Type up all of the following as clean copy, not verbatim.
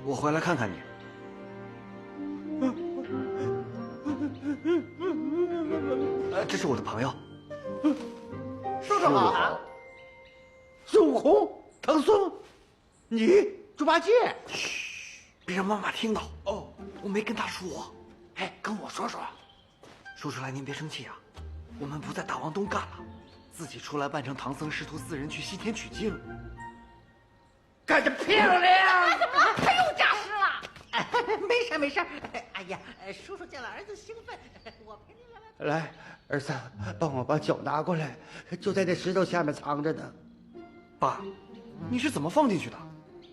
我回来看看你。这是我的朋友，叔叔好。孙悟空、唐僧，你猪八戒。嘘，别让妈妈听到。哦，我没跟她说。哎，跟我说说。说出来您别生气啊，我们不在大王东干了，自己出来扮成唐僧师徒四人去西天取经。干得漂亮！怎么了？他又诈尸了？没事没事。哎呀，叔叔见了儿子兴奋，我陪你来。来，儿子，帮我把脚拿过来，就在那石头下面藏着呢。爸，你是怎么放进去的？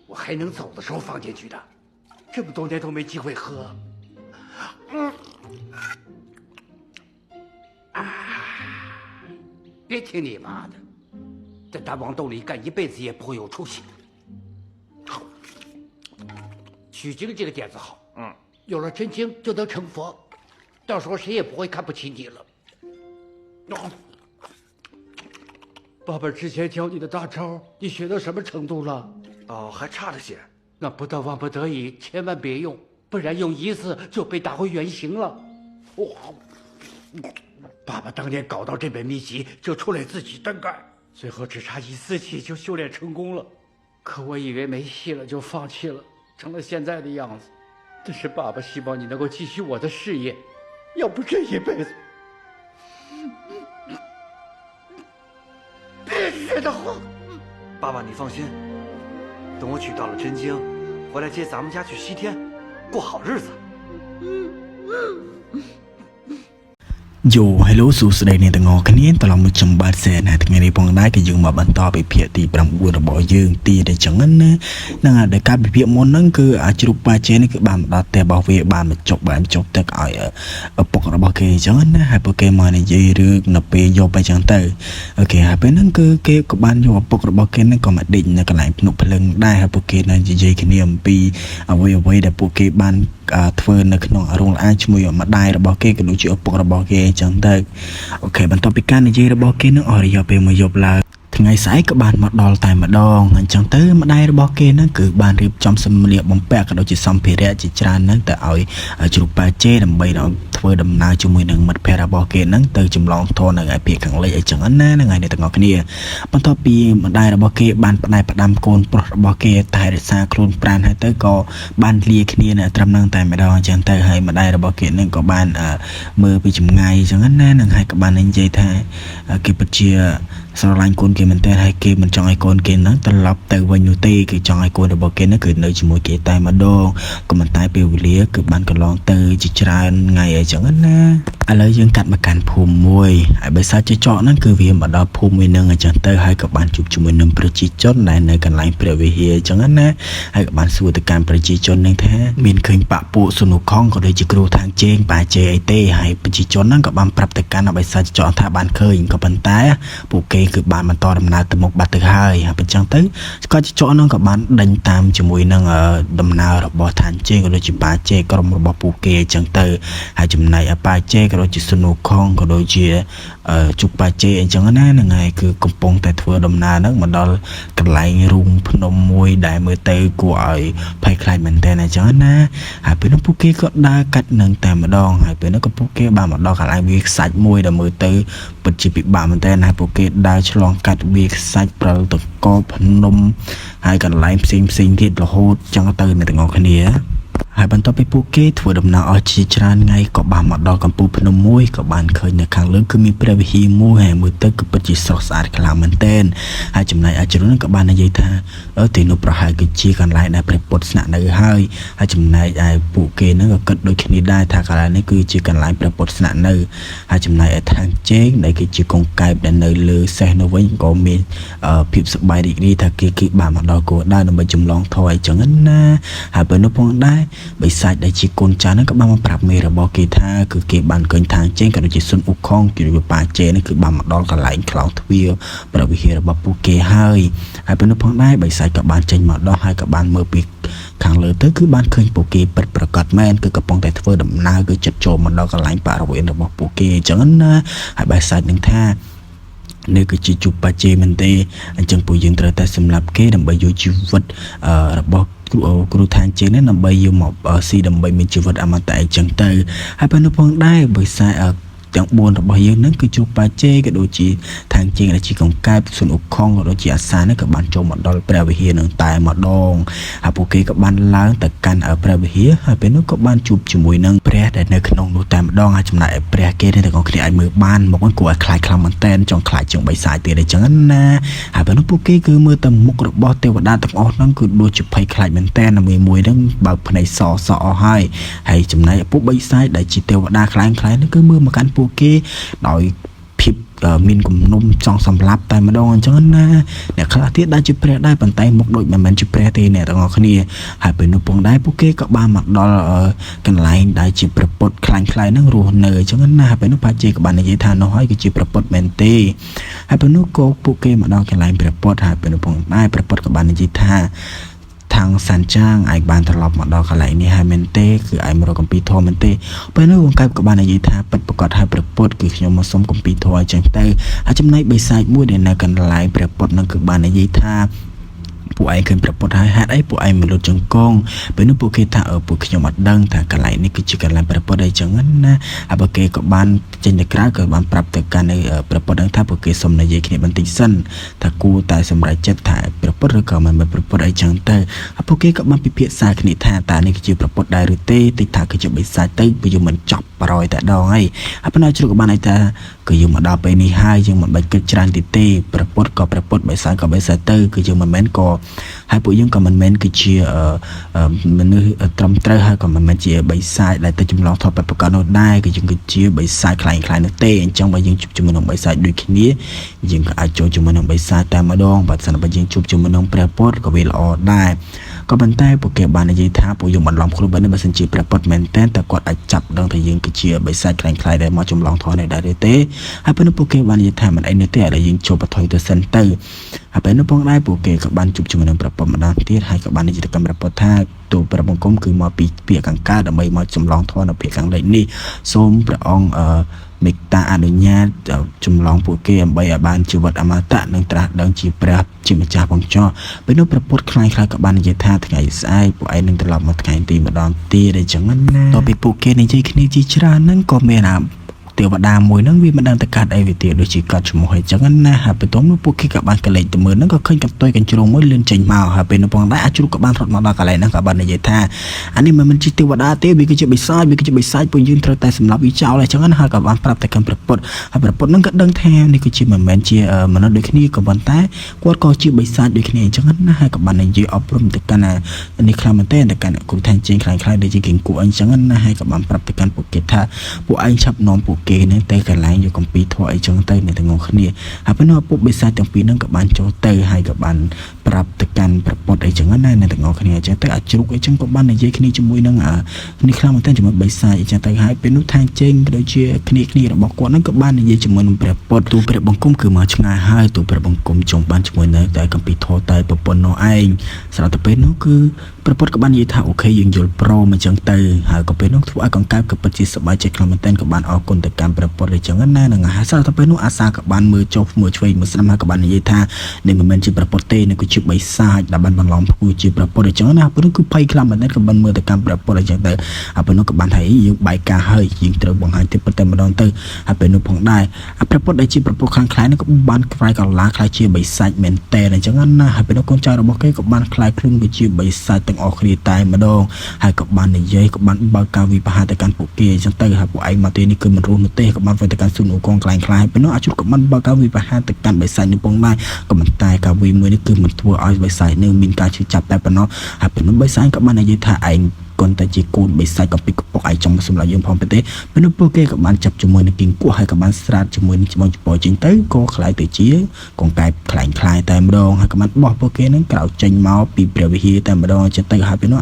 我还能走的时候放进去的，这么多年都没机会喝。嗯。啊！别听你妈的，在大王洞里干一辈子也不会有出息。取经这个点子好，嗯，有了真经就能成佛，到时候谁也不会看不起你了。爸爸之前教你的大招，你学到什么程度了？哦，还差着些。那不到万不得已，千万别用，不然用一次就被打回原形了。哇！爸爸当年搞到这本秘籍，就出来自己单干，最后只差一丝气就修炼成功了。可我以为没戏了，就放弃了。成了现在的样子，但是爸爸希望你能够继续我的事业，要不这一辈子别学得慌。爸爸，你放心，等我取到了真经，回来接咱们家去西天，过好日子。 យោ Hello សួស្តីអ្នកទាំងអស់គ្នាត្រឡប់មកខ្ញុំបាទសែនហើយថ្ងៃនេះផងដែរគឺយើងមកបន្តពីភាគទី9របស់យើងទៀតអញ្ចឹងណាហ្នឹងហើយដែលកាលពីភាគមុនហ្នឹងគឺអាជ្រូកប៉ាជេនេះគឺបានមកដល់ផ្ទះរបស់វាបានមកចុកបានចុកទឹកឲ្យឪពុករបស់គេអញ្ចឹងណាហើយពួកគេមកនិយាយរឿងនៅពេលយប់អញ្ចឹងទៅអូខេហើយពេលហ្នឹងគឺគេក៏បានយកឪពុករបស់គេហ្នឹងក៏មកដេកនៅកន្លែងភ្នក់ភ្លឹងដែរហើយពួកគេនៅនិយាយគ្នាអំពីអ្វីអ្វីដែលពួកគេបានធ្វើនៅក្នុងរោងល្អាងជាមួយម្ដាយរបស់គេក៏ដូចជាឪពុករបស់គេអញ្ចឹងទៅអូខេបន្ទាប់ពីការនិយាយរបស់គេនឹងអស់រយៈពេលមួយយប់ឡើងថ្ងៃស្អែកក៏បានមកដល់តែម្ដងអញ្ចឹងទៅម្ដាយរបស់គេនឹងគឺបានរៀបចំសម្លៀកបំពាក់ក៏ដូចជាសម្ភារៈជាច្រើននឹងទៅឲ្យជ្រូកប៉ាជេដើម្បីដល់ធ្វើដំណើរជាមួយនឹងមិត្តភ័ក្តិរបស់គេនឹងទៅចម្លងធននៅឯភាគខាងលិចអីចឹងណាហ្នឹងហើយអ្នកទាំងអស់គ្នាបន្ទាប់ពីម្ដាយរបស់គេបានផ្ដែផ្ដាំកូនប្រុសរបស់គេតែរក្សាខ្លួនប្រាណហើយទៅក៏បានលាគ្នានៅត្រឹមហ្នឹងតែម្ដងអញ្ចឹងទៅហើយម្ដាយរបស់គេនឹងក៏បានមើលពីចម្ងាយអញ្ចឹងណានឹងហើយក៏បាននិយាយថាគេពិតជាស្រឡាញ់កូនគេមែនទែនហើយគេមិនចង់ឲ្យកូនគេហ្នឹងត្រឡប់ទៅវិញនោះទេគេចង់ឲ្យកូនរបស់គេហ្នឹងគឺនៅជាមួយគេតែម្ដងក៏មិនតែពេលវេលាគឺបានកន្លងទៅជាច្រើនថ្ងៃអីចឹងណាឥឡូវយើងកាត់មកកាន់ភូមិមួយហើយបើសាច់ចកហ្នឹងគឺវាមកដល់ភូមិមួយហ្នឹងអញ្ចឹងទៅហើយក៏បានជួបជាមួយនឹងប្រជាជនដែលនៅកន្លែងព្រះវិហារអញ្ចឹងណាហើយក៏បានសួរទៅកាន់ប្រជាជនហ្នឹងថាមានឃើញបាក់ពួកសុនុខងក៏ដូចជាគ្រូខាងជេងបាជេអីទេហើយប្រជាជនហ្នឹងក៏បានប្រាប់ទៅកាន់បិសាចចកថាបានឃើញក៏ប៉ុន្តែពួកគេគឺបានបន្តដំណើរទៅមុខបាត់ទៅហើយហើយអញ្ចឹងទៅក៏ចកហ្នឹងក៏បានដេញតាមជាមួយនឹងដំណើររបស់ឋានជេងក៏ដូចជាបាជេក្រុមរបស់ពួកគេអញ្ចឹងទៅហើយចំណែកបាជេក៏ដូចជាសុនុខងក៏ដូចជាជុកបាជេអញ្ចឹងណាហ្នឹងហើយគឺកំពុងតែធ្វើដំណើរហ្នឹងមកដល់កន្លែងរូងភ្នំមួយដែលមើលទៅគួរឲ្យភ័យខ្លាចមែនទែនអញ្ចឹងណាហើយពេលនោះពួកគេក៏ដើរកាត់នឹងតែម្ដងហើយពេលនោះក៏ពួកគេបានមកដល់កន្លែងវាខ្សាច់មួយដែលមើលទៅពិតជាពិបាកមែនទែនហើយពួកគេដើរឆ្លងកាត់វាខ្សាច់ព្រិលតកភ្នំហើយកន្លែងផ្សេងផ្សេងទៀតរហូតចឹងទៅអ្នកទាំងអស់គ្នាហើយបន្ទាប់ពីពួកគេធ្វើដំណើរអស់ជាច្រើនថ្ងៃក៏បានមកដល់កំពូលភ្នំមួយក៏បានឃើញនៅខាងលើគឺមានព្រះវិហារមួយហើយមើលទៅគឺពិតជាស្រស់ស្អាតខ្លាំងមែនទែនហើយចំណែកអាជ្រុនក៏បាននិយាយថាទីនោះប្រហែលគឺជាកន្លែងដែលព្រះពុទ្ធស្នាក់នៅហើយហើយចំណែកឯពួកគេនឹងក៏គិតដូចគ្នាដែរថាកន្លែងនេះគឺជាកន្លែងព្រះពុទ្ធស្នាក់នៅហើយចំណែកឯខាងជេងដែលគឺជាកងកែបដែលនៅលើសេះនោះវិញក៏មានភាពសប្បាយរីករាយថាគេគឺបានមកដល់គោលដៅដើម្បីចម្លងធម៌អីចឹងណាហើយពេលនោះផងដែរបិសាចដែលជាកូនចៅហ្នឹងក៏បានមកប្រាប់មេរបស់គេថាគឺគេបានឃើញທາງចេញក៏ដូចជាសុនអ៊ូខងគឺប៉ាជេនេះគឺបានមកដល់កន្លែងខ្លោងទ្វារព្រះវិហាររបស់ពួកគេហើយហើយពេលនោះផងដែរបិសាចក៏បានចេញមកដល់ហើយក៏បានមើលពីខាងលើទៅគឺបានឃើញពួកគេពិតប្រាកដមែនគឺកំពុងតែធ្វើដំណើរគឺចិត្តចូលមកដល់កន្លែងបរិវេណរបស់ពួកគេអញ្ចឹងណាហើយបិសាចនឹងថានេះគឺជាជូបាជេមែនទេអញ្ចឹងពួកយើងត្រូវតែសម្លាប់គេដើម្បីយកជីវិតរបស់ គ្រូគ្រូឋានជើងនេះដើម្បីយកមកស៊ីដើម្បីមានជីវិតអមតៈអីចឹងទៅហើយពេលនោះផងដែរបើខ្សែទាំង4របស់យើងហ្នឹងគឺជួបបាជេក៏ដូចជាខាងជើងដែលជាកង្កែបសុនអុខងក៏ដូចជាអាសាហ្នឹងក៏បានចូលមកដល់ព្រះវិហារនឹងតែម្ដងហើយពួកគេក៏បានឡើងទៅកាន់ព្រះវិហារហើយពេលនោះក៏បានជួបជាមួយនឹងព្រះដែលនៅក្នុងនោះតែម្ដងហើយចំណែកឯព្រះគេនេះទាំងអស់គ្នាអាចមើលបានមកហ្នឹងគួរឲ្យខ្លាចខ្លាំងមែនតែនចង់ខ្លាចជាងបិសាចទៀតអញ្ចឹងណាហើយពេលនោះពួកគេគឺមើលទៅមុខរបស់ទេវតាទាំងអស់ហ្នឹងគឺដូចជាភ័យខ្លាចមែនតែនមួយមួយហ្នឹងបើកភ្នែកសសអស់ហើយហើយចំណែកពួកបិសាចដែលជាទេវតាខ្លាំងខ្លាំងហ្នឹងគឺមើលមកកាន់ពួកគេដោយភាពមានគំនុំចង់សម្លាប់តែម្ដងអញ្ចឹងណាអ្នកខ្លះទៀតដែលជាព្រះដែរប៉ុន្តែមុខដូចមិនមែនជាព្រះទេអ្នកទាំងអស់គ្នាហើយពេលនោះផងដែរពួកគេក៏បានមកដល់កន្លែងដែលជាព្រះពុទ្ធខ្លាំងខ្លាយហ្នឹងរស់នៅអញ្ចឹងណាហើយពេលនោះបាជេក៏បាននិយាយថានោះហើយគឺជាព្រះពុទ្ធមែនទេហើយពេលនោះក៏ពួកគេមកដល់កន្លែងព្រះពុទ្ធហើយពេលនោះផងដែរព្រះពុទ្ធក៏បាននិយាយថា ខាងសានចាងឯងបានត្រឡប់មកដល់កន្លែងនេះហើយមែនទេគឺឯងមករកកម្ពីធម៌មែនទេពេលនោះវងកែបក៏បាននិយាយថាពិតប្រកបហើយព្រះពុទ្ធគឺខ្ញុំមកសុំកម្ពីធម៌អញ្ចឹងទៅហើយចំណែកបិសាចមួយដែលនៅកន្លែងព្រះពុទ្ធនឹងគឺបាននិយាយថាពួកឯងឃើញព្រះពុទ្ធហើយហេតុអីពួកឯងមិនលុតចង្គង់ពេលនោះពួកគេថាអឺពួកខ្ញុំអត់ដឹងថាកន្លែងនេះគឺជាកន្លែងព្រះពុទ្ធអីចឹងណាហើយពួកគេក៏បានចេញទៅក្រៅក៏បានប្រាប់ទៅកាន់នៅព្រះពុទ្ធហ្នឹងថាពួកគេសុំនិយាយគ្នាបន្តិចសិនថាគួរតែសម្រេចចិត្តថាព្រះពុទ្ធឬក៏មិនមែនព្រះពុទ្ធអីចឹងទៅហើយពួកគេក៏បានពិភាក្សាគ្នាថាតើនេះគឺជាព្រះពុទ្ធដែរឬទេតិចថាគឺជាបិសាចទៅព្រោះយើងមិនចប់បរយតែដងហើយហើយប៉ុន្តែជ្រុកក៏បានឲ្យថាគឺយើងមកដល់ពេលនេះហើយយើងមិនបាច់គិតច្រើនទៀតទេព្រះពុទ្ធក៏ព្រះពុទ្ធបិសាចក៏បិសាចទៅគឺយើងមិនមែនក៏ហើយពួកយើងក៏មិនមែនគឺជាមនុស្សត្រឹមត្រូវហើយក៏មិនមែនជាបិសាចដែលទៅចម្លងធម៌ពិតប្រាកដនោះដែរគឺយើងគឺជាបិសាចខ្លាំងខ្លាយនោះទេអញ្ចឹងបើយើងជួបជាមួយនឹងបិសាចដូចគ្នាយើងក៏អាចចូលជាមួយនឹងបិសាចតែម្ដងបើសិនបើយើងជួបជាមួយនឹងព្រះពុទ្ធក៏វាល្អដែរក៏ប៉ុន្តែពួកគេបាននិយាយថាពួកយើងបន្លំខ្លួនបែបនេះបើសិនជាព្រះពុទ្ធមែនតើតើគាត់អាចចាប់ដឹងថាយើងគឺជាបិសាចខ្លាំងខ្លាយដែលមកចម្លងធម៌នេះដែរទេហើយពេលនោះពួកគេបាននិយាយថាមិនអីនោះទេឥឡូវយើងចូលបថុយទៅសិនទៅហើយពេលនោះផងដែរពួកគេក៏បានជួបជាមួយនឹងព្រះពុទ្ធម្ដងទៀតហើយក៏បាននិយាយទៅកាន់ព្រះពុទ្ធថាទូព្រះបង្គំគឺមកពីពាក្យខាងកើតដើម្បីមកចម្លងធម៌នៅភាគខាងលិចនេះសូមព្រះអង្គអឺមេត្តាអនុញ្ញាតចម្លងពួកគេដើម្បីឲ្យបានជីវិតអមតៈនិងត្រាស់ដឹងជាព្រះជាម្ចាស់ផងចោះពេលនោះព្រះពុទ្ធខ្លាំងខ្លាក៏បាននិយាយថាថ្ងៃស្អែកពួកឯងនឹងត្រឡប់មកថ្ងៃទីម្ដងទៀតអញ្ចឹងណាតទៅពីពួកគេនិយាយគ្នាជាច្រើនហ្នឹងក៏មានអាទេវតាមួយហ្នឹងវាមិនដឹងទៅកាត់អីវាទៀតដូចជាកាត់ឈ្មោះអីចឹងណាហើយបន្ទាប់មកពួកគេក៏បានកលេចទៅមើលហ្នឹងក៏ឃើញកន្ទុយកញ្ជ្រោងមួយលឿនចេញមកហើយពេលនោះផងដែរអាជ្រូកក៏បានរត់មកដល់កន្លែងហ្នឹងក៏បាននិយាយថាអានេះមិនមែនជាទេវតាទេវាគឺជាបិសាចវាគឺជាបិសាចពួកយើងត្រូវតែសម្លាប់វាចោលអីចឹងណាហើយក៏បានប្រាប់ទៅកាន់ព្រះពុទ្ធហើយព្រះពុទ្ធហ្នឹងក៏ដឹងថានេះគឺជាមិនមែនជាមនុស្សដូចគ្នាក៏ប៉ុន្តែគាត់ក៏ជាបិសាចដូចគ្នាអញ្ចឹងណាហើយក៏បាននិយាយអប់រំទៅកាន់នេះខ្លាំងមែនទែនទៅកាន់គ្រូថាជាងខ្លាំងខ្លាំងដូចជាគៀងគួអញ្ចឹងណាហើយក៏បានប្រាប់ទៅកាន់ពួកគេថាពួកឯងឆាប់នាំពួកគេហ្នឹងទៅកន្លែងយកកម្ពីធម៌អីចឹងទៅនៅទាំងងគ្នាហើយពេលនោះពួកបិសាចទាំងពីរហ្នឹងក៏បានចូលទៅហើយក៏បានប្រាប់ទៅកាន់ប្រពុតអីចឹងណានៅទាំងងគ្នាអញ្ចឹងទៅអាជ្រូកអីចឹងក៏បាននិយាយគ្នាជាមួយនឹងនេះខ្លាំងមែនទែនជាមួយបិសាចអីចឹងទៅហើយពេលនោះថាជេងក៏ដូចជាគ្នាគ្នារបស់គាត់ហ្នឹងក៏បាននិយាយជាមួយនឹងព្រះពុទ្ធទូព្រះបង្គំគឺមកឆ្ងាយហើយទូព្រះបង្គំចង់បានជាមួយនៅតែកម្ពីធម៌តែប្រពន្ធនោះឯងស្រាប់តែពេលនោះគឺព្រះពុទ្ធក៏បាននិយាយថាអូខេយើងយល់ព្រមអញ្ចឹងទៅហើយក៏ពេលនោះធ្វើឲ្យកង្កែបក៏ពិតជាសប្បាយចិត្តខ្លាំងមែនទែនក៏បានអរគុណទៅកាន់ព្រះពុទ្ធអញ្ចឹងណានឹងហើយស្រាប់តែពេលនោះអាសាក៏បានមើលចុះមើលឆ្វេងមើលស្ដាំហើយក៏បាននិយាយថានេះមិនមែនជាព្រះពុទ្ធទេនេះគឺជាបិសាចដែលបានបន្លំខ្លួនជាព្រះពុទ្ធអញ្ចឹងណាពេលនោះគឺភ័យខ្លាំងមែនទែនក៏បានមើលទៅកាន់ព្រះពុទ្ធអញ្ចឹងទៅហើយពេលនោះក៏បានថាយើងបែកការហើយយើងត្រូវបង្ហាញទេពិតតែម្ដងទៅហើយពេលនោះផងដែរព្រះពុទ្ធដែលជាព្រះពុទ្ធខ្លាំងខ្លាយនោះក៏បានខ្វាយកលាខ្លាយជាបិសាចមែនទែនអញ្ចឹងណាហើយពេលនោះកូនចៅរបស់គេក៏បានខ្លាយខ្លួនគឺជាបិសាចទាំងអស់គ្នាតែម្ដងហើយក៏បាននិយាយក៏បានបើកការវិភាគទៅកាន់ពួកគេអញ្ចឹងទៅហើយពួកឯងមកទីនេះគឺមិនរស់នោះទេក៏បានទៅកាន់ស៊ូនអូកងខ្លាំងខ្លាយពេលនោះអាជ្រុកក៏បានបើកការវិភាគទៅកាន់បិសាចនេះផងដែរក៏មិនតែការវិមួយនេះគឺមិនធ្វើឲ្យបិសាចនេះមានការឈឺចាប់តែប៉ុណ្ណោះហើយពេលនោះបិសាចក៏បាននិយាយថាឯងគាត់តែជាកូនបិសាចកំពីកពុកឯងចង់មកសម្លាប់យើងផងទៅទេពេលនោះពួកគេក៏បានចាប់ជាមួយនឹងគីងគោះហើយក៏បានស្រាតជាមួយនឹងច្បងច្បចេញទៅក៏ខ្លាយទៅជាកង្កែបខ្លែងខ្លាយតែម្ដងហើយក៏បានបោះពួកគេនឹងក្រោកចេញមកពីព្រះវិហារតែម្ដងចិត្តទៅហើយពេលនោះ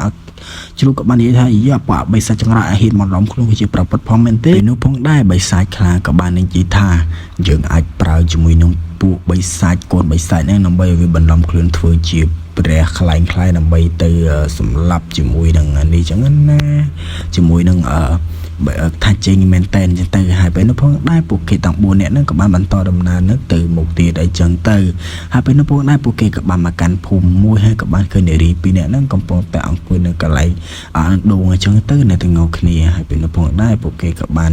ជ្រូកក៏បាននិយាយថាយ៉ាប៉បិសាចចង្រៃអាហ៊ានមកឡំខ្លួនជាប្រពុតផងមែនទេពេលនោះផងដែរបិសាចខ្លាក៏បាននិយាយថាយើងអាចប្រើជាមួយនឹងពួកបិសាចកូនបិសាចហ្នឹងដើម្បីឲ្យវាបន្លំខ្លួនធ្វើជាព្រះខ្លែងខ្លាយដើម្បីទៅសម្លាប់ជាមួយនឹងនេះចឹងណាជាមួយនឹងអឺ ថាចេញមែនតែនអញ្ចឹងទៅហើយពេលនោះផងដែរពួកគេទាំង4នាក់ហ្នឹងក៏បានបន្តដំណើរនឹងទៅមុខទៀតអីចឹងទៅហើយពេលនោះផងដែរពួកគេក៏បានមកកាន់ភូមិមួយហើយក៏បានឃើញនារីពីរនាក់ហ្នឹងកំពុងតែអង្គុយនៅកន្លែងអដងអញ្ចឹងទៅនៅទាំងងគ្នាហើយពេលនោះផងដែរពួកគេក៏បាន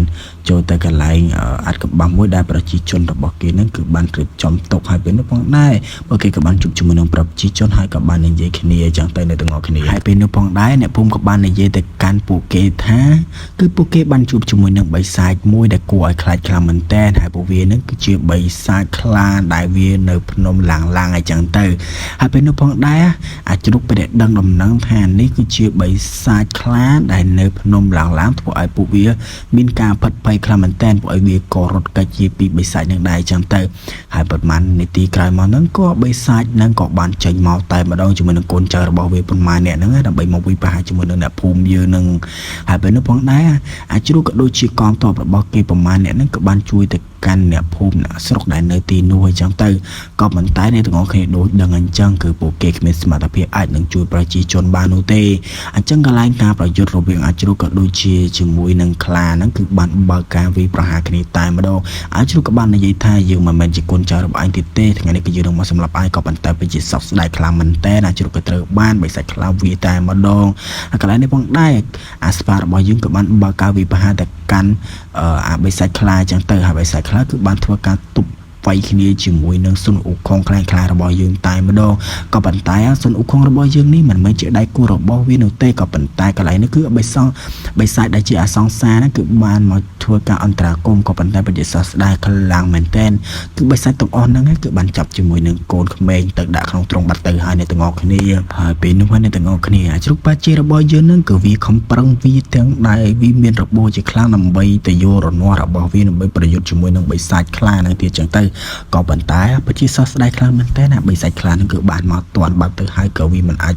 ចូលទៅកន្លែងអាចកំបាំងមួយដែលប្រជាជនរបស់គេហ្នឹងគឺបានរៀបចំទុកហើយពេលនោះផងដែរពួកគេក៏បានជួបជាមួយនឹងប្រជាជនហើយក៏បាននិយាយគ្នាអញ្ចឹងទៅនៅទាំងអស់គ្នាហើយពេលនោះផងដែរអ្នកភូមិក៏បាននិយាយទៅកាន់ពួកគេថាគឺពួកគេបានជួបជាមួយនឹងបិសាចមួយដែលគួរឲ្យខ្លាចខ្លាំងមែនទែនហើយពួកវានឹងគឺជាបិសាចខ្លាដែលវានៅភ្នំឡាងឡាងអញ្ចឹងទៅហើយពេលនោះផងដែរអាចជ្រុកពេលដែលដឹងដំណឹងថានេះគឺជាបិសាចខ្លាដែលនៅភ្នំឡាងឡាងធ្វើឲ្យពួកវាមានការផិតភ័យខ្លាំងមែនទែនពួកឲ្យវាក៏រត់គេចជាពីបិសាចនឹងដែរអញ្ចឹងទៅហើយប្រហែលនាទីក្រោយមកហ្នឹងក៏បិសាចហ្នឹងក៏បានចេញមកតែម្ដងជាមួយនឹងកូនចៅរបស់វាប៉ុន្មានអ្នកហ្នឹងដើម្បីមកវិភាគជាមួយនឹងអ្នកភូមិយើងនឹងហើយពេលនោះផងដែរអាចជ្រូកក៏ដូចជាកងទ័ពរបស់គេប្រមាណអ្នកហ្នឹងក៏បានជួយទៅកាន់អ្នកភូមិអ្នកស្រុកដែលនៅទីនោះអញ្ចឹងទៅក៏ប៉ុន្តែអ្នកទាំងអស់គ្នាដូចដឹងអញ្ចឹងគឺពួកគេគ្មានសមត្ថភាពអាចនឹងជួយប្រជាជនបាននោះទេអញ្ចឹងកន្លែងការប្រយុទ្ធរវាងអាចជ្រូកក៏ដូចជាជាមួយនឹងខ្លាហ្នឹងគឺបានបើកការវាយប្រហារគ្នាតែម្ដងអាចជ្រូកក៏បាននិយាយថាយើងមិនមែនជាកូនចៅរបស់ឯងទៀតទេថ្ងៃនេះគឺយើងនឹងមកសម្លាប់ឯងក៏ប៉ុន្តែវាជាសោកស្ដាយខ្លាំងមែនតើអាចជ្រូកក៏ត្រូវបានបិសាចខ្លាវាយតែម្ដងហើយកន្លែងនេះផងដែរអាស្វារបស់យើងក៏បានបើកការវាយប្រហារទៅកាន់អាបិសាចខ្លាអញ្ចឹងទៅហើយបិសាចខ្លាគឺបានធ្វើការទប់វាយគ្នាជាមួយនឹងសុនអ៊ូខុងខ្លាំងខ្លារបស់យើងតែម្ដងក៏ប៉ុន្តែសុនអ៊ូខុងរបស់យើងនេះមិនមែនជាដៃគូរបស់វានោះទេក៏ប៉ុន្តែកន្លែងនេះគឺបិសងបិសាចដែលជាអសង្សារហ្នឹងគឺបានមកធ្វើការអន្តរាគមន៍ក៏ប៉ុន្តែប្រជាសាស្ដាយខ្លាំងមែនទែនគឺបិសាចទាំងអស់ហ្នឹងគឺបានចាប់ជាមួយនឹងកូនក្មេងទៅដាក់ក្នុងទ្រុងបាត់ទៅហើយអ្នកទាំងអស់គ្នាហើយពេលនោះហើយអ្នកទាំងអស់គ្នាជ្រុកបាជារបស់យើងហ្នឹងគឺវាខំប្រឹងវាទាំងដែលវាមានរបួសជាខ្លាំងដើម្បីទៅយករនាស់របស់វាដើម្បីប្រយុទ្ធជាមួយនឹងបិសាចខ្លាហ្នឹងទៀតចឹងទៅក៏ប៉ុន្តែប្រជាសាស្ដាយខ្លាំងមែនទែនណាបិសាចខ្លាហ្នឹងគឺបានមកតាន់បាត់ទៅហើយក៏វាមិនអាច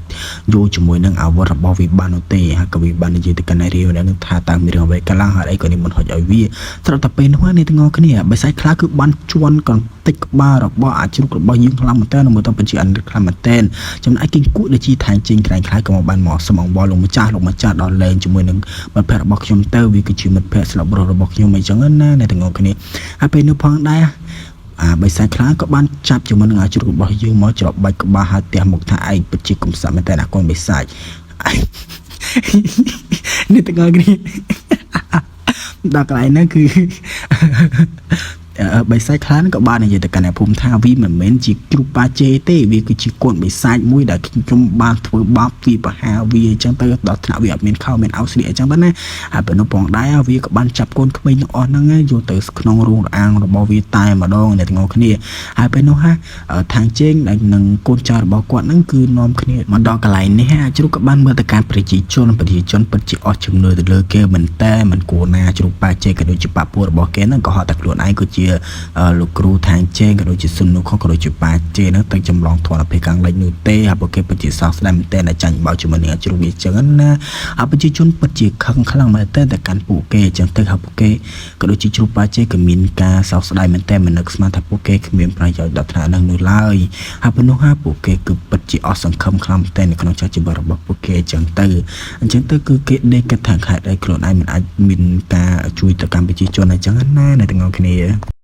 យកជាមួយនឹងអាវុធរបស់វាបាននោះទេហើយក៏វាបាននិយាយទៅកាន់នារីម្នាក់នឹងថាតើមានរឿងអ្វីកើតឡើងហើយអីក៏នេះមិនហុចឲ្យវាស្រាប់តែពេលនោះនេះទាំងអស់គ្នាបិសាចខ្លាគឺបានជន់កន្តិចក្បាលរបស់អាជ្រូករបស់យើងខ្លាំងមែនទែនមើលទៅបញ្ជាអនុខ្លាំងមែនទែនចំណែកគីងគក់ដែលជាថែងចេញក្រែងខ្លាយក៏មកបានមកសំអង្វរលោកម្ចាស់លោកម្ចាស់ដល់លែងជាមួយនឹងមិត្តភក្តិរបស់ខ្ញុំទៅវាគឺជាមិត្តភក្តិស្លាប់រស់របស់ខ្ញុំអីចឹងណាអ្នកទាំងអស់គ្នាហើយពេលនោះផងដែរអាបិសាចខ្លាក៏បានចាប់ជាមួយនឹងអាជ្រូករបស់យើងមកច្របាច់ក្បាលហើយទះមកថាឯងពិតជាកំសត់មែនតើអាកូនបិសាចឯងនេះទាំងអស់គ្នាដល់កន្លែងហ្នឹងគឺ បិសាចខ្លាហ្នឹងក៏បាននិយាយទៅកាន់អ្នកភូមិថាវាមិនមែនជាគ្រូប៉ាជេទេវាគឺជាកូនបិសាចមួយដែលខ្ញុំបានធ្វើបាបវាប្រហារវាអញ្ចឹងទៅដល់ថ្នាក់វាអត់មានខោមានអោស្លៀកអញ្ចឹងទៅណាហើយបើនោះផងដែរវាក៏បានចាប់កូនក្មេងទាំងអស់ហ្នឹងយកទៅក្នុងរោងអាងរបស់វាតែម្ដងអ្នកទាំងអស់គ្នាហើយពេលនោះហាທາງជេងដែលនឹងកូនចៅរបស់គាត់ហ្នឹងគឺនាំគ្នាមកដល់កន្លែងនេះហាជ្រូកក៏បានមើលទៅកាន់ប្រជាជនប្រជាជនពិតជាអស់ជំនឿទៅលើគេមែនតើមិនគួរណាជ្រូកប៉ាជេក៏ដូចជាប៉ាពួររបស់គេហ្នឹងក៏ហត់តែខ្លួនឯងគឺជាលោកគ្រូថางជេងក៏ដូចជាសុននោះក៏ដូចជាប៉ាជេហ្នឹងទៅចម្លងធនភាពខាងលិចនោះទេហើយពួកគេពិតជាសោកស្ដាយមែនតើដែលចាញ់បោកជាមួយនឹងជ្រូកនេះចឹងណាហើយប្រជាជនពិតជាខឹងខ្លាំងមែនតើតែកាន់ពួកគេចឹងទៅហើយពួកគេក៏ដូចជាជ្រូកប៉ាជេក៏មានការសោកស្ដាយមែនតើមិននឹកស្មានថាពួកគេគ្មានប្រយោជន៍ដល់ថ្នាក់ហ្នឹងនោះឡើយហើយប៉ុណ្ណោះហើយពួកគេគឺពិតជាអស់សង្ឃឹមខ្លាំងមែនតើនៅក្នុងចាស់ជីវិតរបស់ពួកគេចឹងទៅអញ្ចឹងទៅគឺគេដេកគិតថាខេត្តឯខ្លួនឯងមិនអាចមានការជួយទៅកម្ពុជាជនអញ្ចឹងណាអ្នកទាំងអស់គ្នា។